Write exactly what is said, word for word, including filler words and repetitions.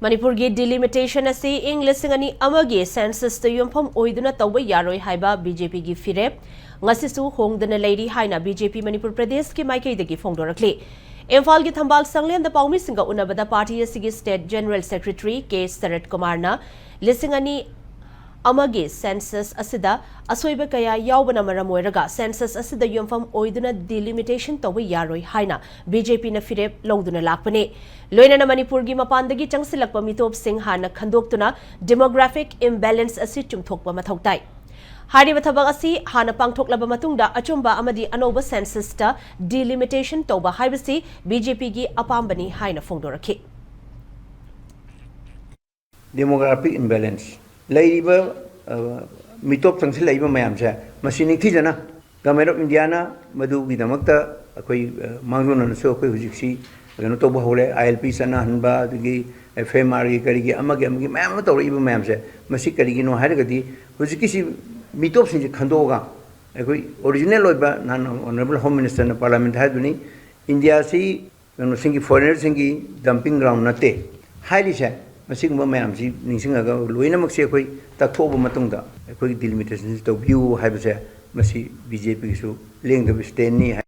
ꯃꯅꯤꯄꯨꯔꯒꯤ delimitation ꯑꯁꯤ ꯏꯪ ꯂꯤꯁꯤꯡ ꯑꯅꯤ ꯑꯃꯒꯤ census ꯇ ꯌꯨꯝꯐꯝ ꯑꯣꯏꯗꯨꯅ ꯇꯧꯕ ꯌꯥꯔꯣꯏ ꯍꯥꯏꯕ BJP ꯒꯤ ꯐꯤꯔꯦꯞ ꯉꯁꯤꯁꯨ ꯍꯣꯡꯗꯅ ꯂꯩꯔꯤ ꯍꯥꯏꯅ BJP ꯃꯅꯤꯄꯨꯔ ꯄ꯭ꯔꯗꯦꯁꯀꯤ ꯃꯥꯏꯀꯩꯗꯒꯤ ꯐꯣꯡꯗꯣꯔꯛꯂꯤ꯫ ꯏꯝꯐꯥꯜꯒꯤ ꯊꯝꯕꯥꯜ ꯁꯪꯂꯦꯟꯗ ꯄꯥꯎꯃꯤꯁꯤꯡꯒ ꯎꯅꯕꯗ party ꯑꯁꯤꯒꯤ state general secretary ꯀꯦ ꯁꯔꯠ ꯀꯨꯃꯥꯔꯅ ꯂꯤꯁꯤꯡ ꯑꯅꯤ ꯑꯃꯒꯤ census ꯑꯁꯤꯗ ꯑꯁꯣꯏꯕ ꯀꯌꯥ ꯌꯥꯎꯕꯅ ꯃꯔꯝ ꯑꯣꯏꯔꯒ census ꯑꯁꯤꯗ ꯌꯨꯝꯐꯝ ꯑꯣꯏꯗꯨꯅ delimitation ꯇꯧꯕ ꯌꯥꯔꯣꯏ ꯍꯥꯏꯅ BJP ꯅ ꯐꯤꯔꯦꯞ ꯂꯧꯗꯨꯅ ꯂꯥꯛꯄꯅꯤ꯫ ꯂꯣꯏꯅꯅ ꯃꯅꯤꯄꯨꯔꯒꯤ ꯃꯄꯥꯟꯗꯒꯤ ꯆꯪꯁꯤꯜꯂꯛꯄ ꯃꯤꯇꯣꯞꯁꯤꯡ ꯍꯥꯟꯅ ꯈꯟꯗꯣꯛꯇꯨꯅ demographic imbalance ꯑꯁꯤ ꯆꯨꯝꯊꯣꯛꯄ ꯃꯊꯧ ꯇꯥꯏ꯫ ꯍꯥꯏꯔꯤꯕ ꯊꯕꯛ ꯑꯁꯤ ꯍꯥꯟꯅ ꯄꯥꯡꯊꯣꯛꯂꯕ ꯃꯇꯨꯡꯗ ꯑꯆꯨꯝꯕ ꯑꯃꯗꯤ ꯑꯅꯧꯕ census ꯇ delimitation ꯇꯧꯕ ꯍꯥꯏꯕꯁꯤ BJP ꯒꯤ ꯑꯄꯥꯝꯕꯅꯤ ꯍꯥꯏꯅ ꯐꯣꯡꯗꯣꯔꯛꯈꯤ꯫ Demographic imbalance ꯂꯩꯔꯤꯕ, ꯑ, ꯃꯤꯇꯣꯞ ꯆꯪꯁꯤꯜꯂꯛꯏꯕ ꯃꯌꯥꯝꯁꯦ, ꯃꯁꯤ ꯅꯤꯡꯊꯤꯖꯅ Government of India ꯅ ꯃꯗꯨꯒꯤꯗꯃꯛꯇ ꯑꯩꯈꯣꯏ, ꯑ, ꯃꯥꯡꯖꯧꯅꯅꯁꯨ ꯑꯩꯈꯣꯏ ꯍꯧꯖꯤꯛꯁꯤ ꯀꯩꯅꯣ ꯇꯧꯕ ꯍꯧꯔꯦ, ILP ꯆꯠꯅꯍꯟꯕ, ꯑꯗꯒꯤ FMR ꯒꯤ ꯀꯔꯤꯒꯤ ꯑꯃꯒꯤ ꯑꯃꯒꯤ ꯃꯌꯥꯝ ꯑꯃ ꯇꯧꯔꯛꯏꯕ ꯃꯌꯥꯝꯁꯦ, ꯃꯁꯤ ꯀꯔꯤꯒꯤꯅꯣ ꯍꯥꯏꯔꯒꯗꯤ ꯍꯧꯖꯤꯛꯀꯤꯁꯤ ꯃꯤꯇꯣꯞꯁꯤꯡꯁꯦ ꯈꯟꯗꯣꯛꯑꯒ ꯑꯩꯈꯣꯏ original ꯑꯣꯏꯕ ꯅꯍꯥꯟ Honourable Home Minister ꯅ Parliament ꯗ ꯍꯥꯏꯗꯨꯅꯤ, ꯏꯟꯗꯤꯌꯥꯁꯤ ꯀꯩꯅꯣꯁꯤꯡꯒꯤ, foreigner ꯁꯤꯡꯒꯤ dumping ground ꯅꯠꯇꯦ ꯍꯥꯏꯔꯤꯁꯦ꯫ ꯃꯁꯤꯒꯨꯝꯕ ꯃꯌꯥꯝꯁꯤ ꯅꯤꯡꯁꯤꯡꯉꯒ ꯂꯣꯏꯅꯃꯛꯁꯤ ꯑꯩꯈꯣꯏ ꯇꯛꯊꯣꯛꯑꯕ ꯃꯇꯨꯡꯗ ꯑꯩꯈꯣꯏꯒꯤ delimitation ꯁꯤ ꯇꯧꯕꯤꯌꯨ ꯍꯥꯏꯕꯁꯦ ꯃꯁꯤ BJP ꯒꯤꯁꯨ ꯂꯦꯡꯗꯕ stand ꯅꯤ ꯍꯥꯏ꯫